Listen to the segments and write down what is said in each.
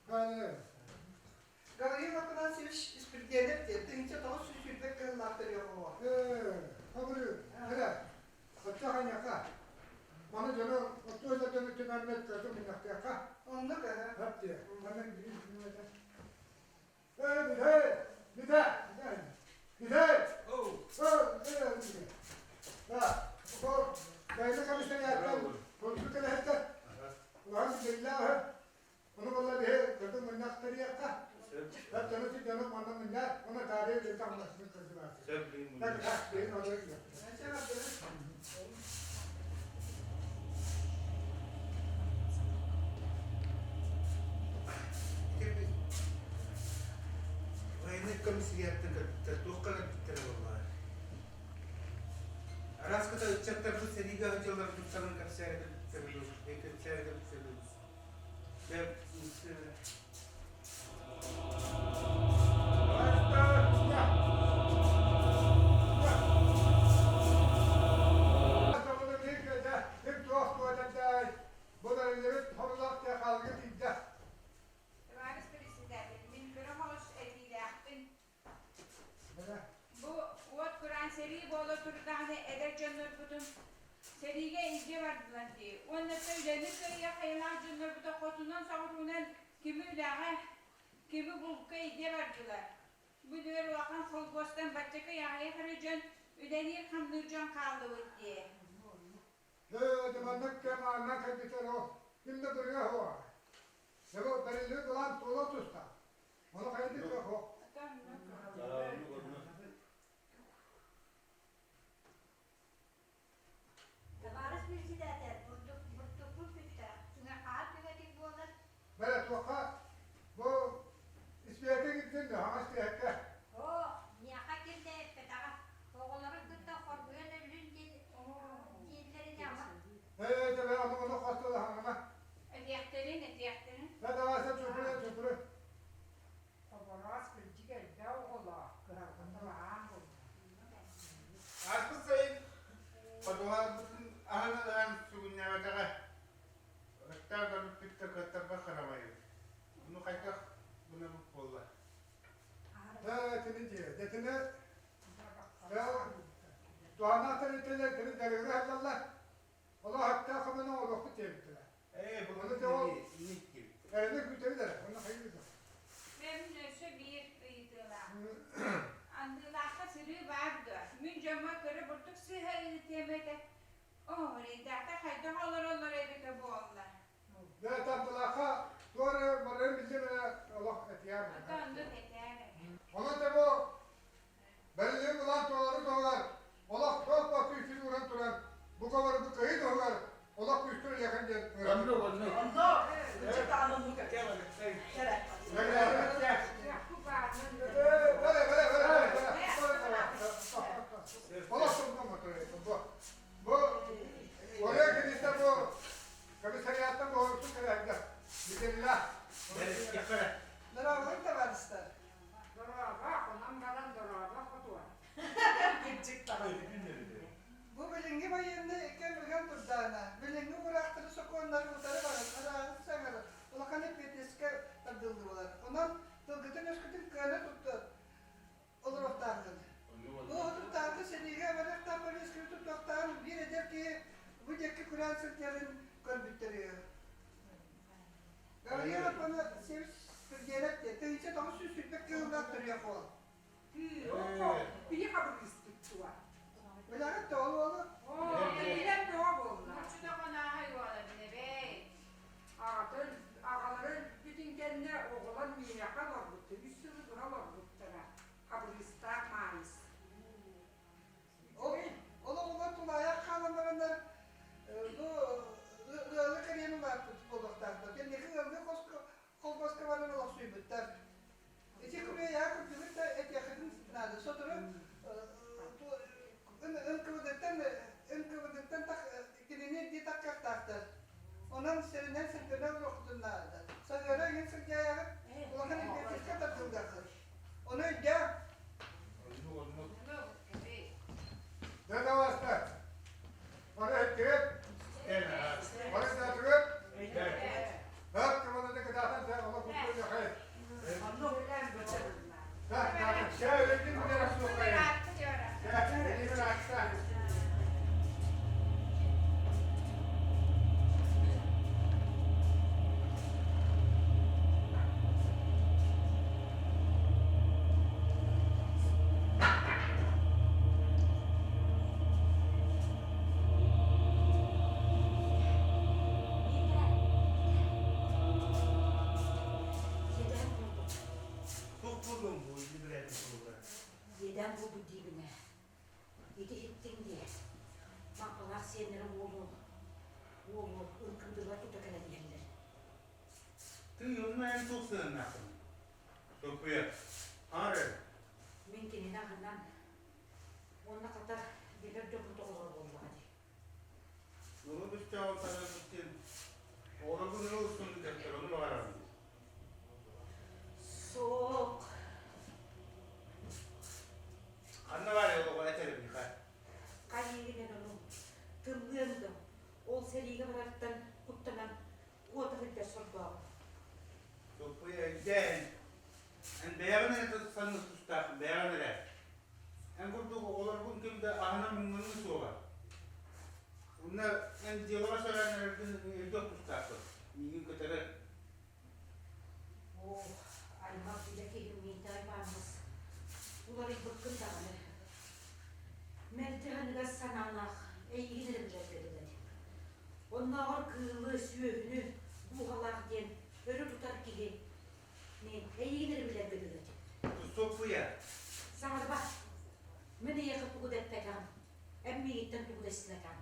Гаврил Афанасьевич Испирдиэнэп диэн 1920 кыһыллаах төрүөх оҕо. Хабырыы, эрэ, оччо хайыаха. Маны дьону оттуу дьону түмэммит көтү мунньахтыахха. Оннук аһа. Хап диэ. Манна билин күнүмэтэ. Ээ, бүтэй! Бүтэ! Бүтэй! Ээ, бүтэ. Да, бу бэйли комиссариаттан консул кэлэһиттэр. Улахан биллээх Ону буолла биһи кырдын мунньах тэрийиэххэ. Сөп. Дьону дьону манна мунньар, уонна таарыйа үлэтэ хамнасыны кырдьыбааты. Сөп билин мунньах. Так, билин олору Военный комиссариаттан кэлбиттэр, туохха кэлбиттэрэ буоллаҕай? Араас кыта ыччаттарбыт сэриигэ сылдьалларбыт санын кэпсээри кэлбиттэр кэпсээри кэлбиттэр Товарищ председатель, мин кыра соҕус этиилээхпин. Бу уот кураан сэрии буола турдаҕына эдэр дьоннорбутун сэриигэ илдьэ бардылар дии. Уонна да үлэни кыайа хайалаах дьоннорбута хотунан-соҕуруунан кими үлэҕэ, кими булка илдьэ бардылар. Бу үөр улахан холкуостан баччакы аҕыйах эрэ дьон үлэлиир-хамныыр дьон хааллыбыт дии. Ээ, маннык кэм аанна кэлбитэ ол ким да көрүө суоҕа. Себо бэриллибит былаан туола туста. Ону хайдах суох. Табаарыс председатель, бурдук, бурдукпут бүттэ. Хаһан түҥэтик буолар? Бэрэ туохха бу испиэккэ киирдин да хаҥас испиэккэ. Оо, миэхэ ким да эппэтэҕэ. Оҕолорун кытта хоргуйан өллүн диэн дииллэрин ама. Ээ, дьэ, ону ону хос тылаһаҥама. Этиэхтэрин, этиэхтэрин. Да, давай, чупры, чупры. Хобороос кырдьык элбэх оҕолоох, кыһалҕата баһаам буолла. Ааспыт сайын ходуһаларбытын аһан аһан сүгүннээбэтэҕэ. Ыстаах көрбүппүт да кыаттарбат харамайбыт. Ону хайдах гынабыт буолла? Да, кини дьиэ. Дэтини туһанаах тэрилтэлэр кини дьарыгы аһыллаллар. Олох аттаах көмөнү оҥоруохпут диэбиттэрэ. Ээ, бу Ону дьэ ол инник диэбиттэр. эрэнэ күүтэбит эрэ. Онно хайыы да. Мин өссө биир ыйытыылаах. Андыылаахха сырыы баар дуо? Мин дьоммор кыра бурдук сыыһа ыытыам этэ. Оо, эрэйдээхтэр хайдах олороллор эбитэ буолла? Дьэ, тардылаахха туох эрэ барарын биллим эрэ олох этиэм. Ата оннук этээр эрэ. Онон дьэ бу Бэриллибит былаан туоларын туһугар олох туох да күүсүн ууран туран бука бары бу кыайыы туһугар олох күүскэ үлэлиэхин диэн ыҥырабын. Оннук, оннук. Онно ыччат даҕаны оннук этэ. Кэрэ. Бэлэ, бэлэ, бэлэ, бэлэ. Олох турбу Бу Ория киниттэ бу комиссариаттан бу орсу кэлэргэ. Битиллэ. Дорооболуҥ табаарыстар. Дорообо, хонон баран дорообо хотуо. Кырдьык даҕаны. Бу билиҥҥи байыаннай кэм ыган турдаҕына, билиҥҥи уураахтары сокуоннары утары баран, арааһын саҥарар улахан эппиэтинэскэ тардыллыбылар. Онон тылгытын-өскүтүн кыана туттан олоруохтааххын. Бу отуттааҕы сэриигэ барыахтаах повестканы тутуохтааҕын биир эдэр киһи бу диэки күрээн сылдьарын көрбүттэр үһү. Гавриил Афанасьевич Сергеев диэн 1920 кыыллаах төрүөх уол. Били хабырыыспыт дуо? Билэҕит да ол уолу? Оо, билэн бөҕө буолла. Муччутоҕун ааһай уола билэбэй. Аҕатын, аҕалара өлбүтүн кэннэ оҕолор миэхэ олорбуттар, үс сылы быһа олорбуттара. Хабырыыстаах Маайыс. Ол, ол оҕолор тулаайах хаалан бараннар бу ыалы кэрийэн улааппыт буолуохтаахтар. Кэнники ыаллыы холкуоска баран олохсуйбуттар. Ити күрүөйэҕэ кырдьыбыт да этиэххитин наада. Сотору НКВД-тан НКВД-тан кинини ирдии таххыахтаахтар. Онон сэрэнэн сирдэнэн олоруоххутун наада. Саһыара иһин сылдьаайаҕыт, улахан эппиэтинэскэ тардыллыаххыт. Ону өйдөө. Оннук, оннук. Дьэ, табаарыстар, бары эттигит, бары саатыгыт, Һап, кымананы кытаатан олох курдук. Буолуо, буолуо, ыркыытыгар тута кэлэн иһэллэр. Тыый, онно эн туох сыһыаннааххын? Топпуйа, аҥар эрэ. Мин кинини аһынан уонна хата билэр дьоммут оҕолоро буоллаҕа дии. Ылы бүстэҕин санаабыттын, оҕолоргун ылы устун ыытыахтар, ону баҕарабын. Суох. Ханна баар олоҕу этэр Михаил? Хайыыгын эн ону? Тыллыаҥ да, ол сэриигэ барартан куттанан куота сылдьар сордооҕум. Туппуйа өйдөөн, эн бэйэҕин эрэ саныыр тустааххын, бэйэҕин эрэ. Эн курдук оҕолоргун ким да аһынан муҥнаныа суоҕа. Онно эн дьыалаҕа сөрөөн эрэргин өйдүөх тустааххын, миигин кытары. Оо, аймах билэ киһим Миитэ аймааммыс, уларыйбыккын даҕаны. Мэлдьи аныгас санаалаах эйигин эрэ билэргэ дылы этим. Оннооҕор кыылы, сүөһүнү дууһалаах диэн өрө тутар киһи мин эйигин эрэ билэргэ дылы этим. Соппуйа. Саҥарба. Мин эйиэхэ тугу да эппэтэҕим. Эн миигиттэн тугу да истибэтэҕиҥ.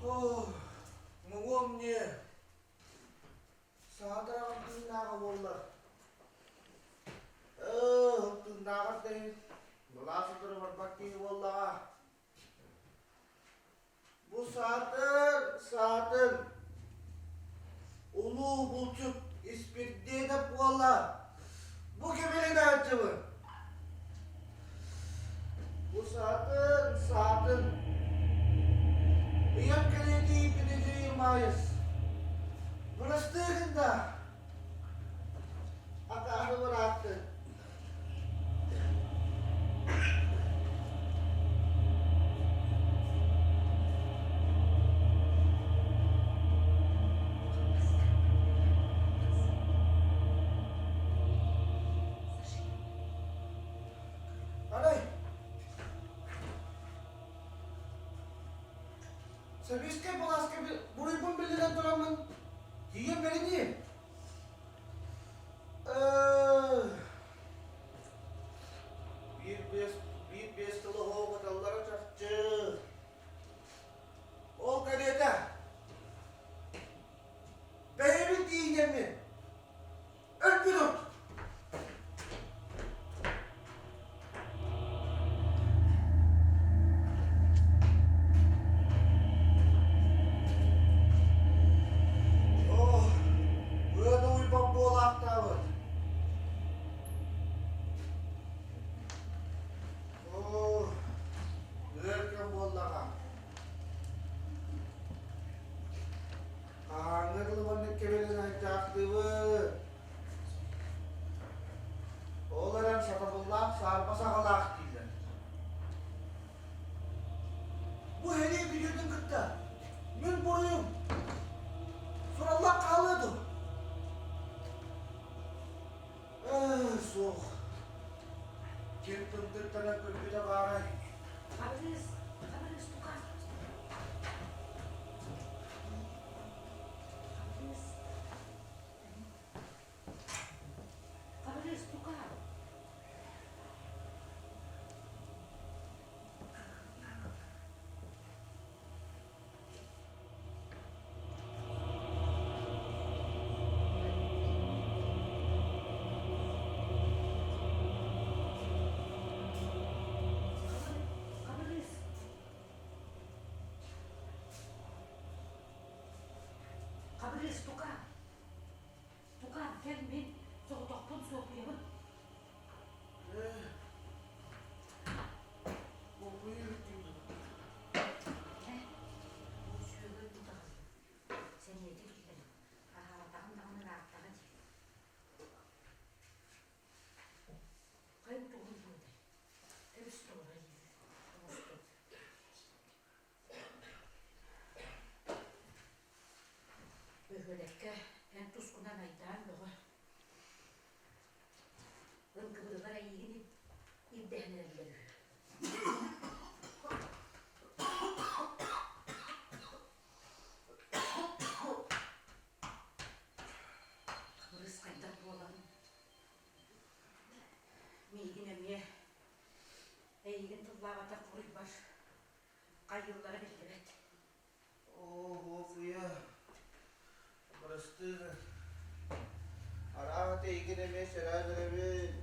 Оо, муҥуом не Саатараҕын тыыннааҕа буоллар. Ээ, тыыннааҕар да иһин былаас утары барбат киһи буоллаҕа. Бу саатын, саатын улуу булчут Испирдиэнэп уола бу кимилин ааччыбын. Бу саатын, саатын ыйан кэлиэтии Петидий Маайыс бырастыы гын да акаары бырааттын. Арай, Сэбиэскэй былааска буруйбун биллэрэн тураммын, тиийэн бэриниим. Биир биэс, биир биэс тылы оһоҕоталлара чахчы. Ол кэриэтэ бэйэбин тиийинэммин өлбүтүм. Оо, быа да уйбат буолаахтаабыт. Оо, ыар кэм буоллаҕа. Хаһааҥҥы дылы маннык кэбилэн айдаахтыыбыт. Миигин эмиэ эйигин тыллаабатах буруйбар хайыыллара биллибэт. Оо, Офуйа, бырастыы гын. Арааһа эйигин эмиэ сэрээн эрэбин.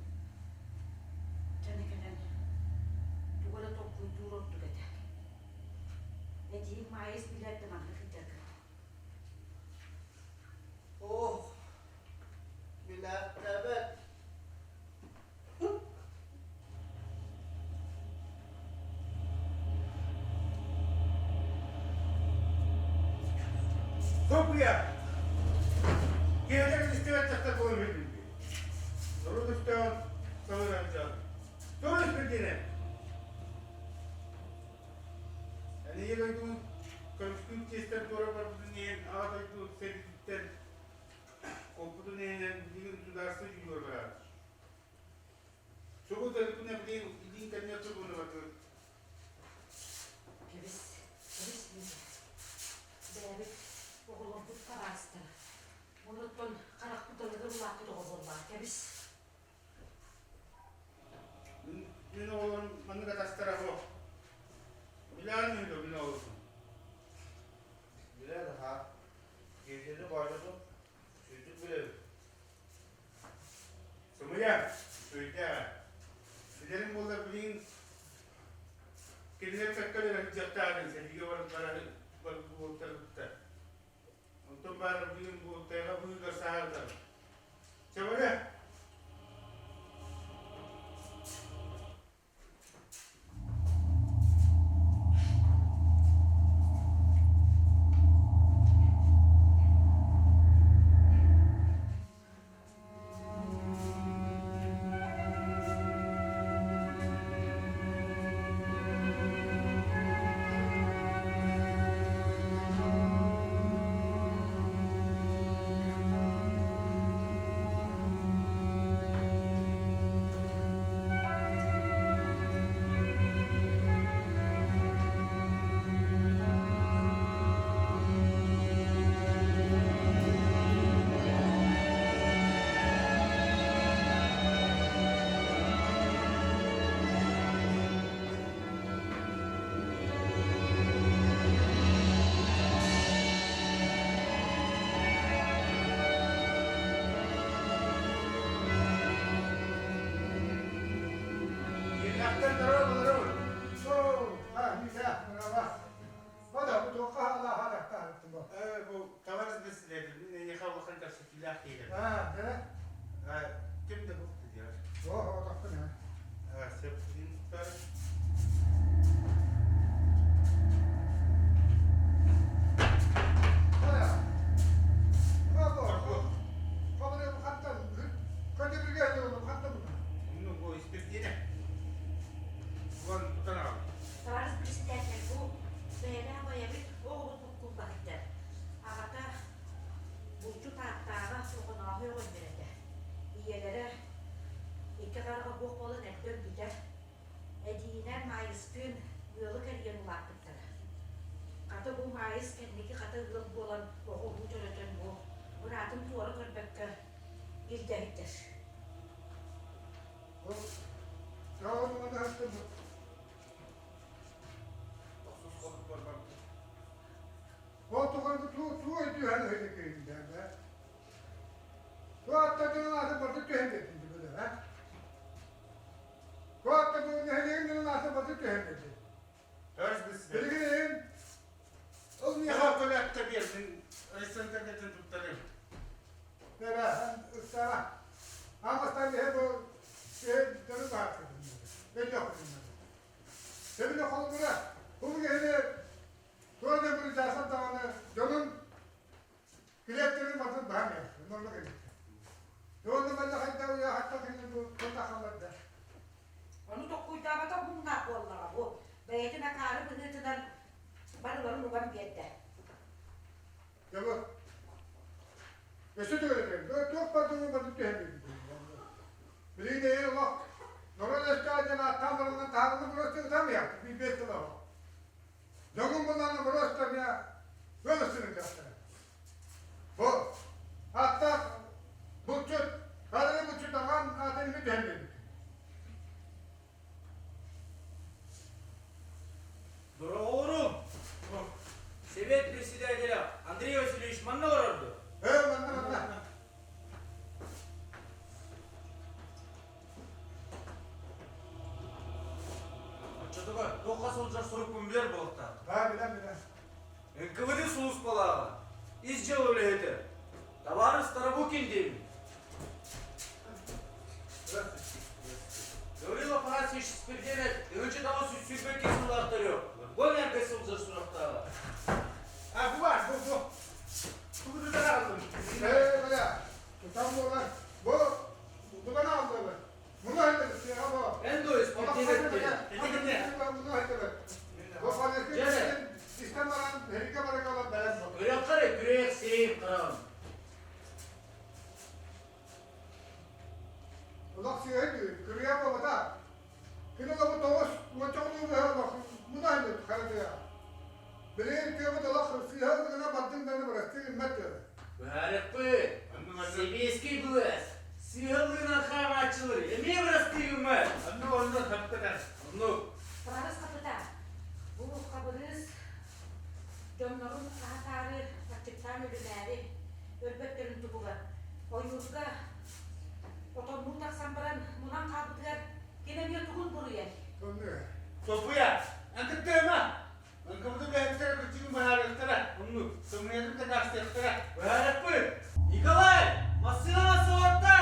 Дьоно кэлэн тугу эрэ толкуйдуур ордук этэ. Эдьиийим Маайыс билэр да маннык сылдьаргын. Ох, билээхтээбэт. Копия! Киһилэр истибэт дьахтар буолан үһү Норуот өстөөҕүн салыыран дьон. Туруус билдине! Эн ийэ дойдугун көмүскүүр чиэстэр туора барбытын иһин аҕа дойду сэриититтэн куоппутун иһинэн билигин судаарыстыба дьүүлүгэр бараҕын. Сугу дойдуна билигин илииҥ кэннигэр турбуну бардыбыт. Кэбис, кэбис Лиза. Бэйэбит оҕолорбут тараастара. Онуттан харахпыт далыгар улааппыт оҕо буоллаҕа кэбис. Мин оҕолорум маннык атастара суох. Билэҕин үһү мин оҕолорбун. Билэр аһаа. Киһини боочотун сүүрдүк билэбин. Сымыйа, сүүйдээҕэ. Билэрим буоллар билигин кинилэр кэккэлэрэ сылдьыахтаах сэриигэ баран барар буолтарбыттар. Онтон баар билигин бу тайҕа быыһыгар саһардар. Чэ, Киэҥнэхтэн здорово, здорово. Бу товарищ председатель, мин эйиэхэ улахан кэпсэтиилээх киирэн. Ким да бухты диэр. Сөп, Ну, бу испирдиэнэ. Буган тутан аҕал. Товарищ председатель, бу бэйэлээх бэйэбит оҕобут буккуллахтар. Аҕата булчут ааттааҕа оҕонооһу оҕонньор этэ. Ийэлэрэ икки хараҕа буох буолан эрдэ өлбүтэ. Эдьиийинээн Маайыстыын ыалы кэрийэн улааппыттара. Хата бу Маайыс кэнники хата ыал буолан оҕо-уруу төрөтөн бу быраатын туора көрбөккө илдьэһиттэр. Тохсус хонукпар барбыт. Ол тухары туу туу өйдүүһэн өйдөкөйүндэ. Туу аттадыгын аты барды түһэн бердин бу Туу аттадыгын нэһилиэгин аты барды түһэн бердин. Товарищ председатель. Билигин Ол миэхэ көлөттө биэрдин, райцентргытын туттарыым. Бэрэ, ыксара. Аан бастаан иһэ бу киһи дьону баһааттын. Өйдөөхпүн. Сөбүлэ холобура, бу киһини туох да буруйдаасан даҕаны дьонун килиэптэрин барытын баһан иһэр. Онно кэлбиттэр. Уонна манна хайдах уйаахаттан кэлин бу ханна хаалларда. Ону токкуйдаабата муҥнаах буоллаҕа бу. Бэйэтин акаары быһыытынан барыларын уган биэрдэ. Дьэ бу өссө төгүрүкэм. Туох бардыгын барды түһэн биэрбит. Билигин эйэр олох норуот өстөөх диэн ааттаан баранан таһаарыллы просто ытамыйах билбэт тыла Дьоҥун булан просто эмиэ ыал үстүнүн кэхтэрэ. Бу аттаах булчут, кадыры булчут аҕам аатын ими түһэн биэрбит. Туохха сылдьар сурукпун билэр буолуохтаах. Да, билэн, билэн. НКВД сулууспалааҕа, ис дьыала үлэһитэ, табаарыс Тарабукин диэбит. Гаврил Афанасьевич Спирденов 1822 сыллаах төрүөх, Гомерга сылдьар сурахтааҕа. А, бу бар, бу, бу. Тугу тутан аҕаллым? Ээ, бля, тутан буолар. Бу, тутан аҕаллыбыт. Муну айтабыт, сыаҕа бу. Эн дуо Спирденов диэн? Бу Истэн баран, эһиги барыга олор бэлэм буол. Көрүөххэ эрэ, күрүөх сиэйим хараҕым. Олох сыыһа күрүө буолбата. Кини олоҕу тоҕус уонча хонуу олох мунаһын харатыа. Билигин тыабыт олох сыыһа ыллыгына бардыҥ даны бырастыы гыммат тыала. Быһаарыахпыт. Сэбиэскэй былаас сыыһа ыллыгынан хаамааччылары эмиэ бырастыы гыммат. Оннук, оннук, хаппытар. Оннук. Табаарыс хапытаан, бу Хабырыыс дьоннорун аһатаары, аччыктаан өлүмээри, өлбөттөрүн туһугар ойуурга отоннуу тахсан баран мунан хаалбытыгар ким эмиэ тугун буруйай? Соппуйа, эн кыттыама! НКВД үлэһиттэрэ кырдьыгын быһаарыахтара, Оннук. сымыйатын дакаастыахтара. Быһаарыахпыт! Николай! Массыынаны суотта!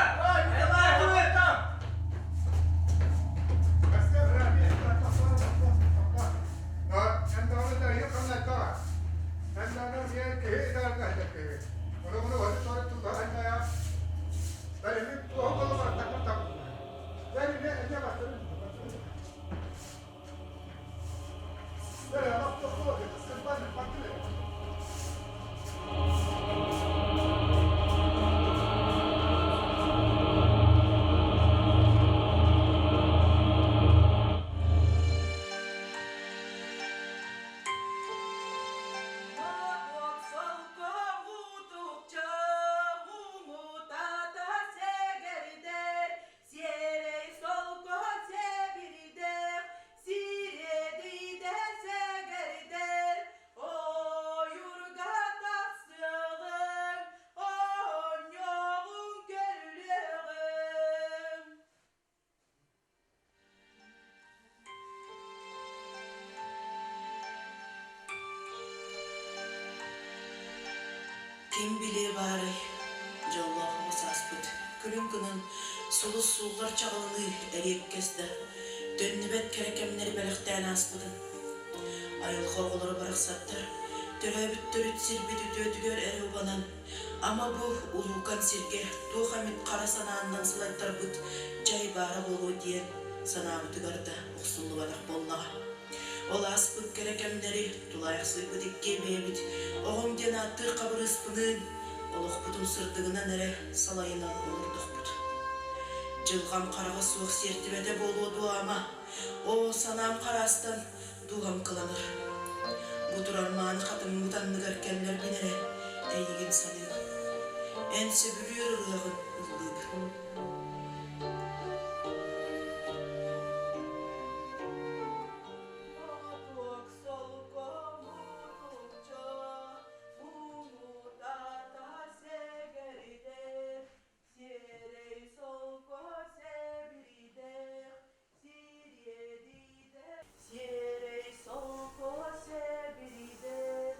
Николай, там! Сиэрэй солко сэбирдэх, сириэдийдэ сэгэрдэр, ойуурга тахсыаҕыҥ, оонньуоҕуҥ көрүлүөҕүҥ. Ким билиэ баарай, дьоллоох оҕо сааспыт күлүм гынан сулус сууллар чаҕылыныы эриэккэс да, төннүбэт кэрэ кэмнэри бэлэхтээн ааспытын. Айылҕа оҕолоро барахсаттар төрөөбүт төрүт сирбит үтүөтүгэр эрэ убанан, ама бу улуукан сиргэ туох эмит хара санааннан салайтарбыт дьай баара буолуо диэн санаабытыгар да охсуллубатах буоллаҕа. Ол ааспыт кэрэ кэмнэри тулаайахсыйбыт иккиэ бэйэбит оҕом диэн ааттыыр хабырыыспыныын олохпутун сырдыгынан эрэ салайынан олордохпут. Дьылҕам хараҕа суох сиэртибэтэ буолуо дуо ама? Оо, санаам хараастан дууһам кыланар. Бу турар мааны хатыҥмыт анныгар кэллэрбин эрэ эйигин саныыбын. Эн сөбүлүүр ырыаҕын ыллыыбын. Сиэрэй солко сэбиридэх,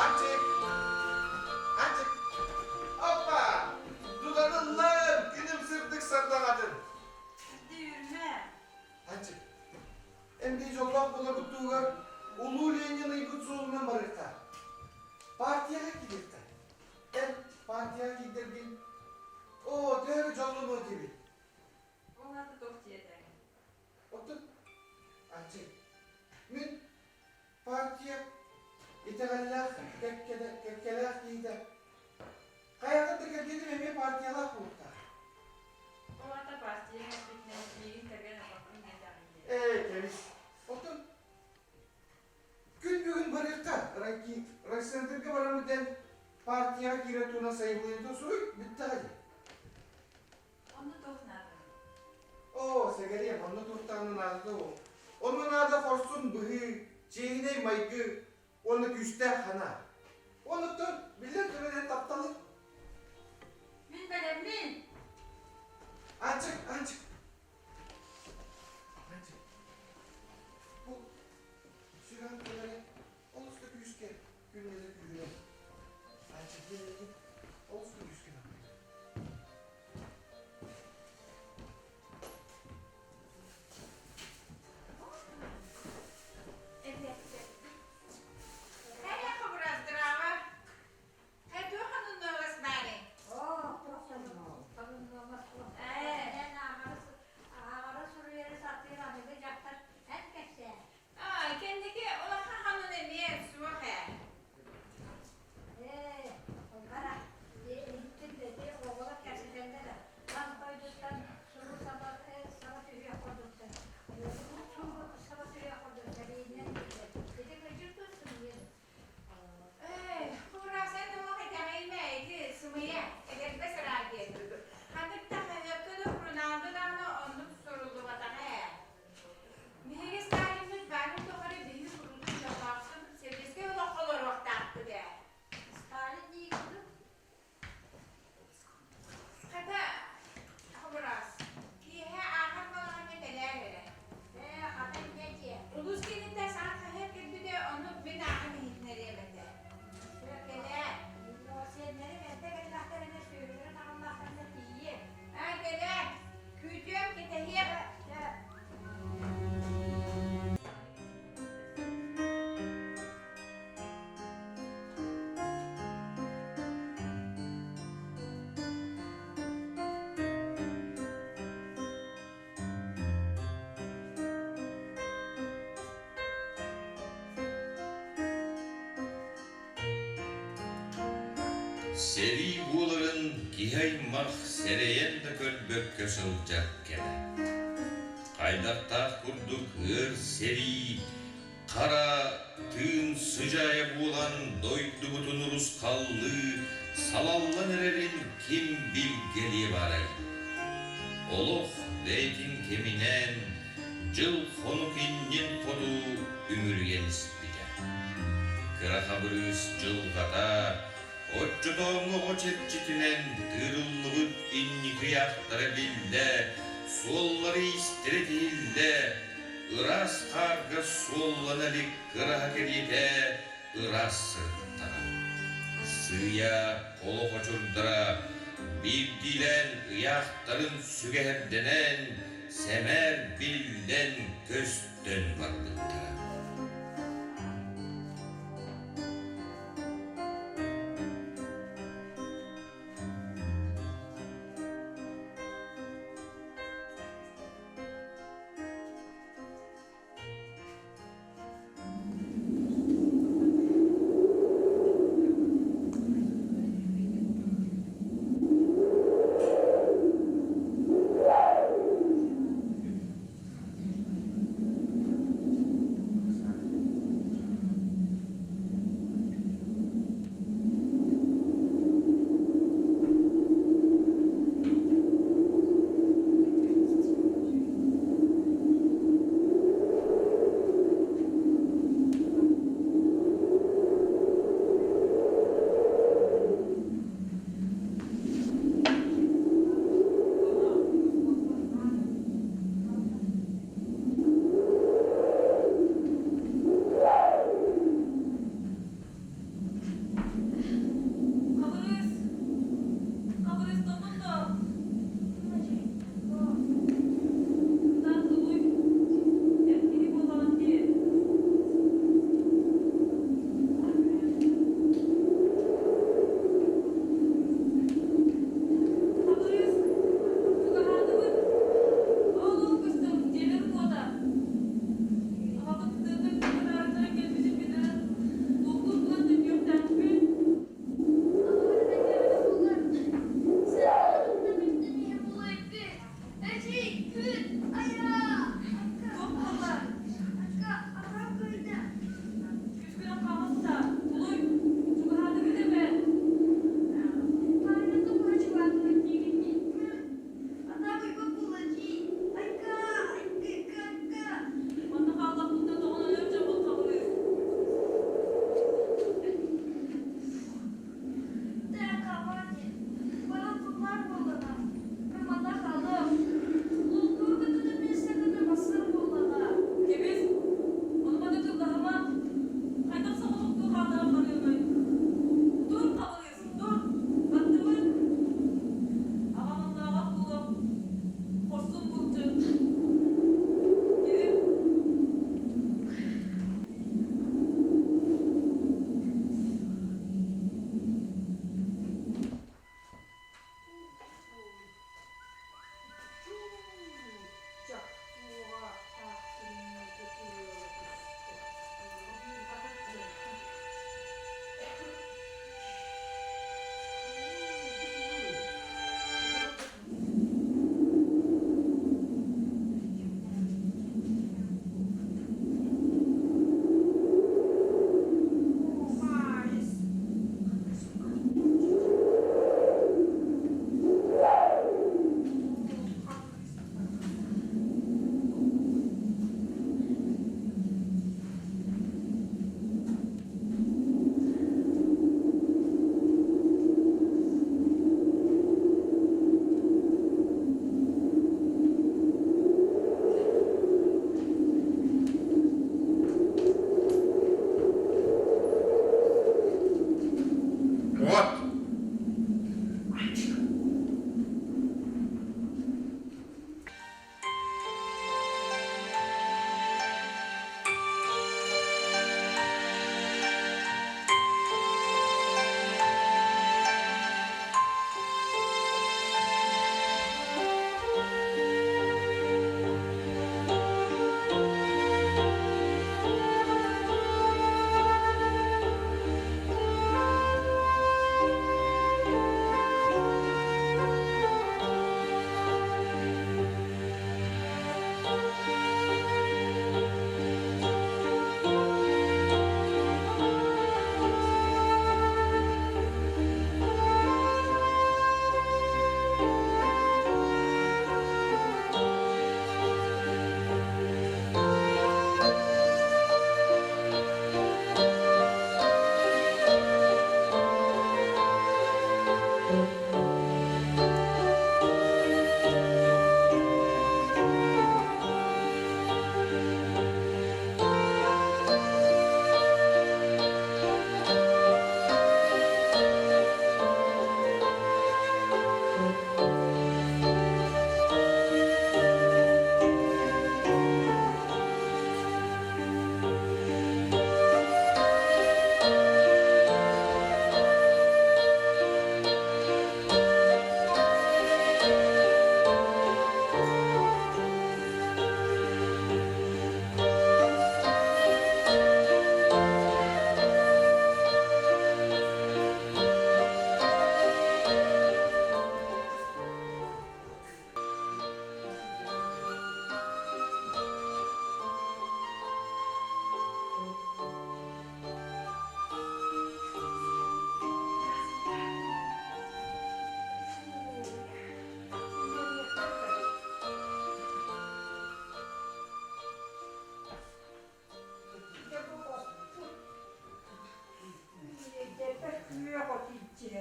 Анчык! Анчык! Оппа! Тутаныллар! Күнүм сырдык сардаҥатын! Дүүрмэ! Анчык, эн бии дьоллоох буоларбыт туһугар Улуу Ленин ыйбыт суолунан барыахха. Партияҕа киириэххэ. Эн партияҕа киирдэргин, оо, төһө эрэ дьоллонуо диэбит. Ол аата туох диэтэй? Оттон, Анчык, мин партия итэҕэллээх, кэккэлээх киһитэ хайаҕын да кэргэним эмиэ партиялаах буолуохтаах. Ол аата партия эппитинэн миигин кэргэн ылбаккын диэтэҕиҥ дии. Ээ, кэбис. Оттон күн бүгүн барыахха, райцентрга бараммыт диэн партияҕа киирэр туһунан сайабылыанньата суруй, бүттэҕэ дии. Онно туох наада? Оо, сэгэриэм, онно туохтааҕына наадата ол. Онно наада хорсун быһыы, чиэһинэй майгы уонна күүстээх санаа. Оннуктан биллэн турар эн тапталыҥ. Мин бэлэммин! Аанчык, Аанчык. Аанчык. Бу сүрэҕим кэлэрэ олус да күүскэ күннэтэ күүһүрэр. Аанчык диэн олус да күүскэ наҕылыйар. Кэнники улахан ханан эмиэ суох ээ. Ээ, Кураасан олох итэҕэйимэ ити сымыйа, эдэрбэс ыраах диэн. Ханнык да хаһыакка да сурунаалга даҕаны оннук суруллубатаҕа ээ. Биһиги Сталиммыт баарын тухары биһиги куруутун дьоллоохтук, сэбиэскэй олоххо олоруохтаахпыт ээ. Сталин диигин дуу? Хата, хобороос, киэһэ ааҕар балаҕаҥҥа кэлээр эрэ. Ээ, хата инньэ диэ. Улуус кииниттэн саҥа хаһыат кэлбитэ, ону мин ааҕан иһитиннэриэм этэ. Кэлээр. Сиэннэрим эрдэ кэллэхтэринэ сүөһүлэрин аҕаллахтарына тиийиэм. Аа, кэлээр. Күүтүөм, кэтэһиэм. Сөп. Сэрии буоларын киһи аймах сэрэйэн да көрбөккө сылдьар кэмэ. Хайдахтаах курдук ыар сэрии хара тыын сыдьаайа буолан дойдубутун урусхаллыы салаллан эрэрин ким билгэлиэ баарай? Олох бэйэтин кэминэн дьыл-хонук иннин хоту үмүрүйэн испитэ. Кыра Хабырыыс дьылҕата оччотооҥҥу оҕо чэрчитинэн тыырыллыбыт инники ыйаахтара биллэ, суоллары-иистэрэ тиһиллэ, ыраас хаарга суоллана илик кыраһа кэриэтэ ыраас сырыттаҕа. Сыыйа олох очурдара биирдиилээн ыйаахтарын сүгэһэрдэнэн, сэмээр биллэн көстөн барбыттара.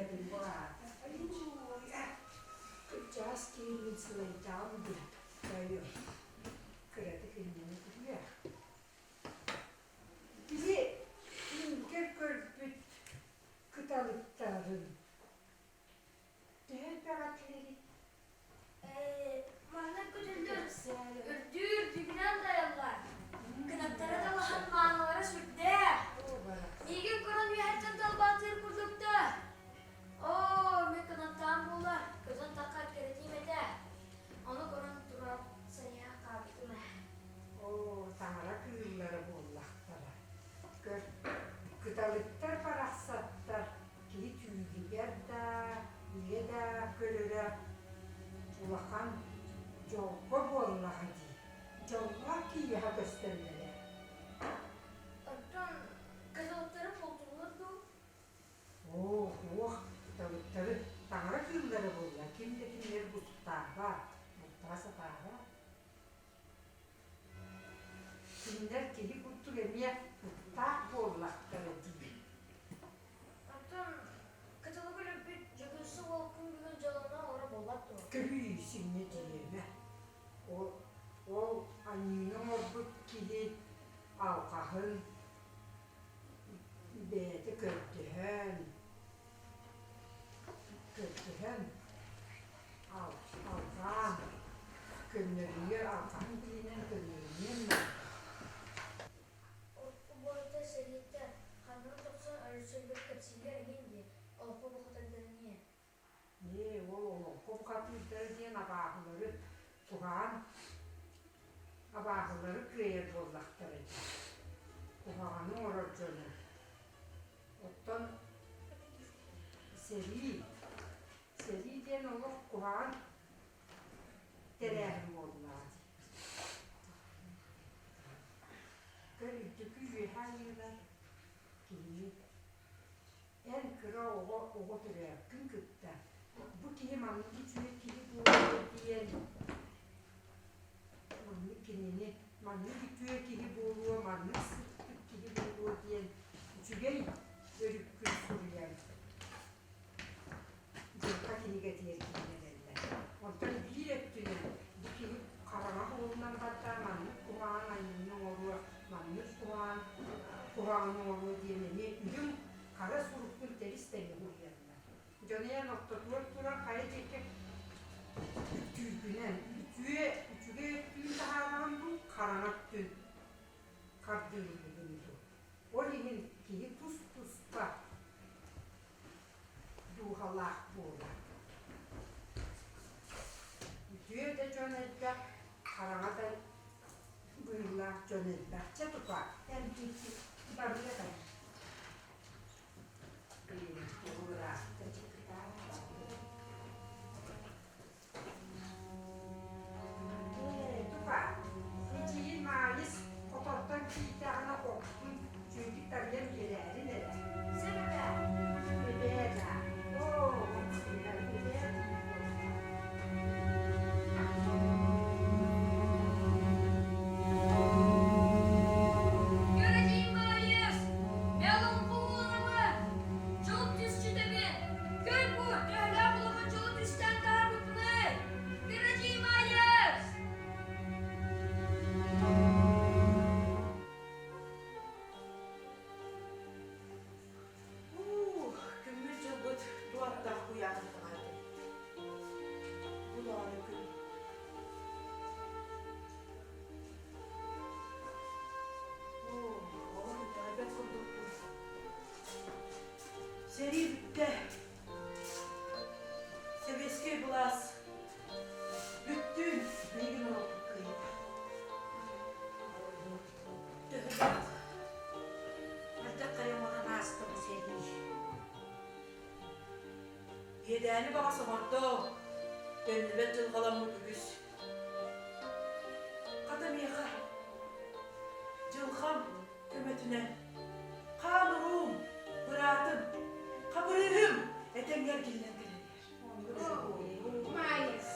Эбээбин бу аата. Айуу, кырдьаҕас киһи мин сылайдаҕым дии. Тойон, кыратык инньэни түһүөх. Били иҥкэр көрбүт кыталыктарын төһө элбэх этилэрий? Маннык көтөллөр үрдүүр дүгүнэн дайаллар. Кынаттара талаһан маанылара сүрдээх. Миигин көрөн үөһэттэн талбаатыыр курдуктар. Оо, мин кынаттаан буоллар, көтөн таххар кэрэтиим этэ. Ону көрөн туран сэниэхэ хаалбытым ээ. Оо, таҥара кыыллара буоллахтара. Көр, кыталыктар барахсаттар киһи түүлүгэр да, илэ да көрөрө улахан дьолго буоллаҕа дии. Дьоллоох киһиэхэ көстөллөрө. Оттон кыталыктары бултууллар дуу? Оо, суох, кыталыктары таҥара кыыллара буолла, ким да кинилэри бултаабат, бултаа сатаабат. Кинилэр киһи курдук эмиэ куттаах буоллахтара дии. Оттон кытылыгы өлөрбүт Дьөгүөссэ уол күн бүгүн дьолоно олоро буолбат дуо? Көһүй синньэ диэмэ. Ол, ол аньыыны оҥорбут киһи алҕаһын бэйэтэ көрдөһөн, көрдөһөн алҕаан, көннөрүнүөр алҕаһын билинэн көннөрүнүөн наада. Урукку буойуттар сэрииттэн ханна тохсон өлөрсөргө кэпсииллэр эҥин дии, олоххо бухатырдарын иһин. Ээ, ол олоҥхо бухатыырдара диэн абааһылары куһаҕан абааһылары кыайар буоллахтара дии. Куһаҕаны оҥорор дьону. Оттон сэрии, сэрии диэн олох куһаҕан тэрээһин буоллаҕа дии. Көр үрдүкү үөһэ айыылар киһини эн кыра оҕо оҕо төрөөккүн кытта бу киһи маннык үчүгэй киһи буолуо диэн маннык кинини маннык үтүө киһи буолуо маннык сырдык киһи буолуо диэн үчүгэй өрүккүн суруйан дьылҕа кинигэтигэр киирэллэр. Онтон биир өттүнэн бу киһи хараҥа уолунан барда маннык куһаҕан айыыны оҥоруо, маннык куһаҕан куһаҕаны оҥоруо диэн эмиэ үрүҥ хара суруккун тэбис-тэҥҥэ уһуйаллар. Дьонуйан ортотугар туран хайа диэки үктүүргүнэн үтүө үчүгэй өттүн таһаараҕын дуу, хараҥа өттүн хардыылыыгын дуу. Ол иһин киһи тус-туспа дууһалаах буолар. Үтүө да дьон элбэх, хараҥа да быһыылаах дьон элбэх. Чэ тупа, эн барыа да. Ээ, тупа, эдьиийин Маайыс хотонтон киирдэҕинэ оҕотун үчүгэйдик тарыйан биэрээрин эрэ. Сөп эбээ. Эбээ да, оо, эбээ дии буолла. Көр эдьиий Маайыс, мэлоҥхо уолабын, дьол түсчүтэбин, Көр бу, төһөлөөх улахан дьолу түстээн таһаарбыппыный? Кырадьыы Маайыс! Ух, күммүт-дьылбыт туаттаах куйаарын таҥаратын. Бу даҕаны күн. Оо, олох итэҕэйбэт курдукпун. Сэрии бүттэ. Сэбиэскэй былаас бүттүүн биһиги норуоппут кыайыыта. Төһөлөөх алдьархай оҥорон ааста бу сэрии. Иэдээни баҕас оҥордо, төннүбэт дьылҕаламмыт үгүс. Хата миэхэ дьылҕам көмөтүнэн хаан уруум, быраатым, хабырыыһым этэҥҥэ эргиллэн кэлэн иһэр. Маайыс,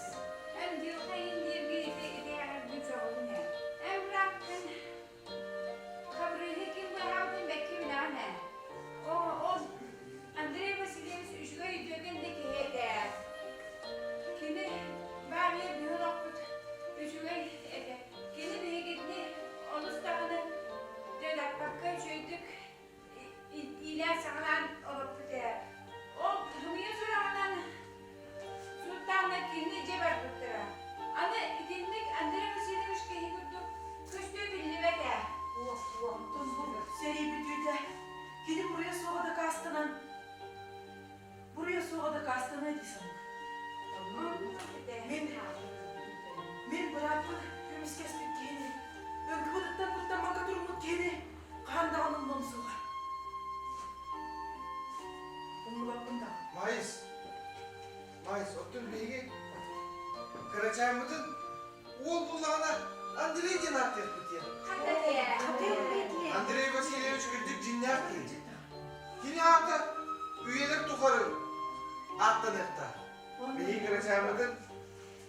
эн дьылҕа иһин дииргин ити итэҕэрбин сөҕөбүн ээ. Эн бырааккын Хабырыыһы ким быыһаабытын бэккэ билэҕин ээ. Оо, ол Андрей Васильевич үчүгэй Кырачааммытын уол буллаҕына Андрей диэн ааттыахпыт диэн. Андрей Васильевич үрдүк дьиҥнээх киһи. Кини аата үйэлэр тухары ааттаныахтаах. Биһиги кырачааммытын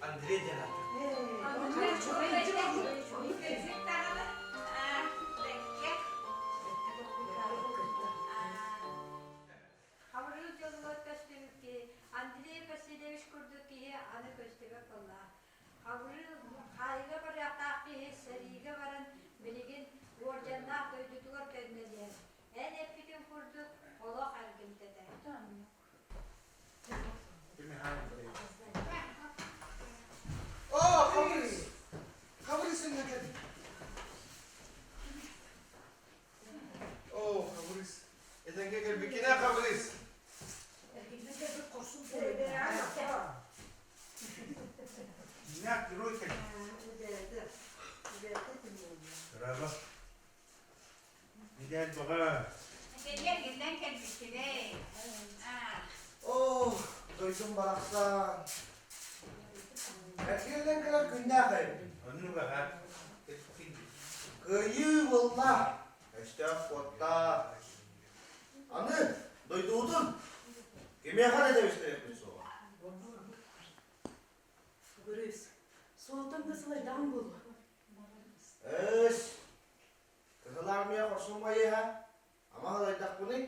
Андрей диэн ааттыахпыт. Хабырыыл дьолугар көстүбүт киһи Андрей Васильевич курдук киһи аны көстүбэт буоллаҕа. Хабырыыл хаайыыга барыахтаах киһи сэриигэ баран билигин уордьаннаах дойдутугар төннөн иһэр. Эн эппитиҥ курдук олох эргимтэтэ. О, Хабырыыс! Хабырыыс иннэ кэлин. Оо, Хабырыыс. Этэҥҥэ кэлбиккинэ, Хабырыыс. Дьиҥнээх герой кэлбит. Браво. Мидээл баҕа. Кэлиэн кэлбиккинэй. Оо, дойдум барахсан. Эргиллэн кэлэр күннээх эбит. Оннук аха. Кыайыы буолла, өстөөх куотта. Аны дойдубутун кимиэхэ да тэбистэриэхпит суоҕа. Гырыыс, суолтан да сылайдаҕым буолуо. Эс, Кыһыл Армия хорсун байыаһа, ама ылайдахпыный?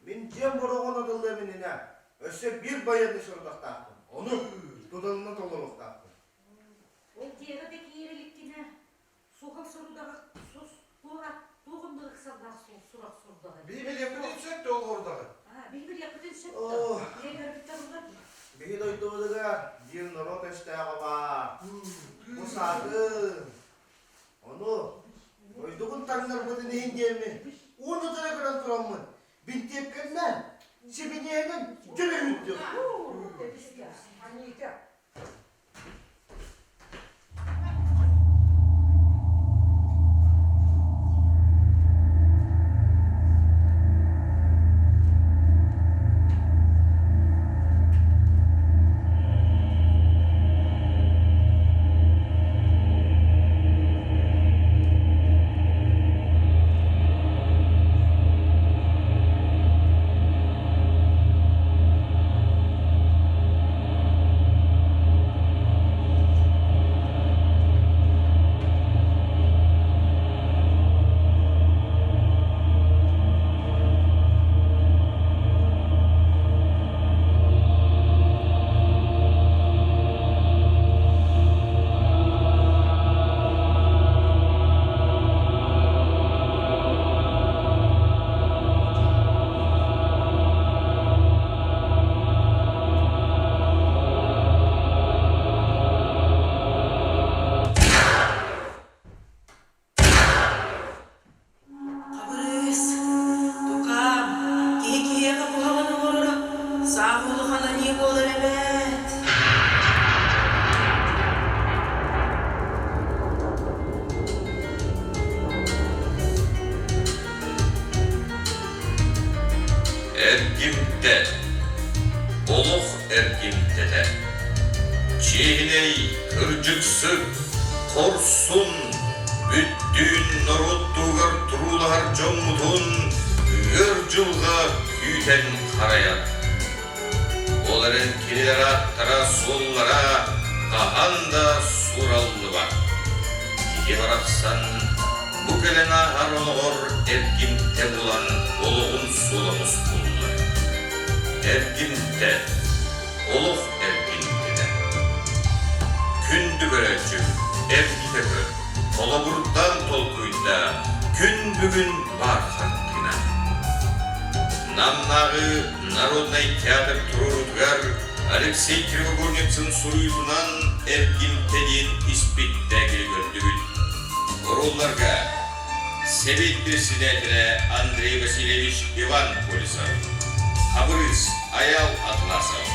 Мин дьиэм бороҕон атыллыам иннинэ өссө биир байыаннай сорудахтаахпын. Ону туталына толоруохтаахпын. Ол дьиэҕэ да киирэ иликкинэ, суһал сорудаҕа сус туора туох оннук ыксаллаах сурах сурдаҕай? Биһи билиэхпитин сөп да ол хорудаҕы. Биһи билиэхпитин сөп да. Ийэ көрбүттэр булар дии. Биһи дойдубутугар биир норуот өстөөҕө баар. Бу саатын. Ону дойдубун таҥнарбытын иһин диэммин уун утары көрөн тураммын бинтиэпкэннээн сибиниэһинэн дьөлөһүттүм. Анита. Хабырыыс, тукаам, киһи киһиэхэ куһаҕаны оҥороро саах улахан аньыы буолар эбээт. Эргимтэ. Олох эргимтэтэ. Чиэһинэй, кырдьыксыт, хорсун, бүттүүн норуот туһугар туруулаһар дьоммутун ыар дьылҕа күүтэн харайар. Ол эрэн кинилэр ааттара-суоллара хаһан да суураллыбат. Киһи барахсан бу кэлэн ааһар олоҕор эргимтэ буолан олоҕун суола мускуллар. Эргимтэ, олох эргимтэтэ. Күндү көрөөччү, эргитэ көр, холобурдаан толкуйдаа, күн бүгүн баар хартыына. Намнааҕы народнай театр туруоруутугар Алексей Кривогорницын суруйуутунан Эргимтэ диэн испиктээкили көрдүбүт. Оруолларга Сэбиэт председателэ Андрей Васильевич Иван Колесов, Хабырыыс Айал Атласов,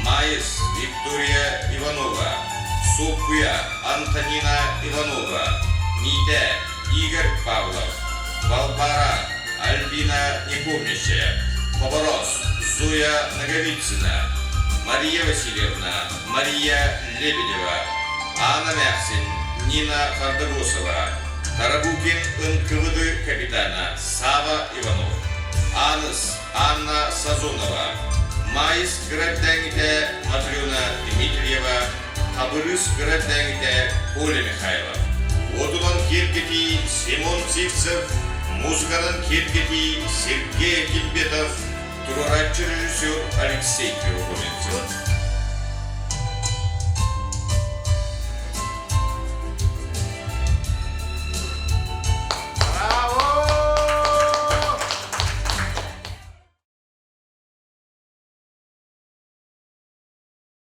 Маайыс Виктория Иванова, Суоппуйа Антонина Иванова, Миитэ Игорь Павлов, Балбаара Альбина Непомнящая, Хобороос Зоя Ноговицына, Мария Васильевна, Мария Лебедева, Анна Мяксин, Нина Хардагосова, Тарабукин НКВД капитана Сава Иванов, Аныс Анна Сазонова, Майс кыра Матрена Дмитриева, Хабырыыс кыра Коля Михайлов. Уотунан киэргэтии Симон Сивцев, музыканан киэргэтии Сергей Акимбетов, туруорааччы режиссер Алексей Кривокоменцев.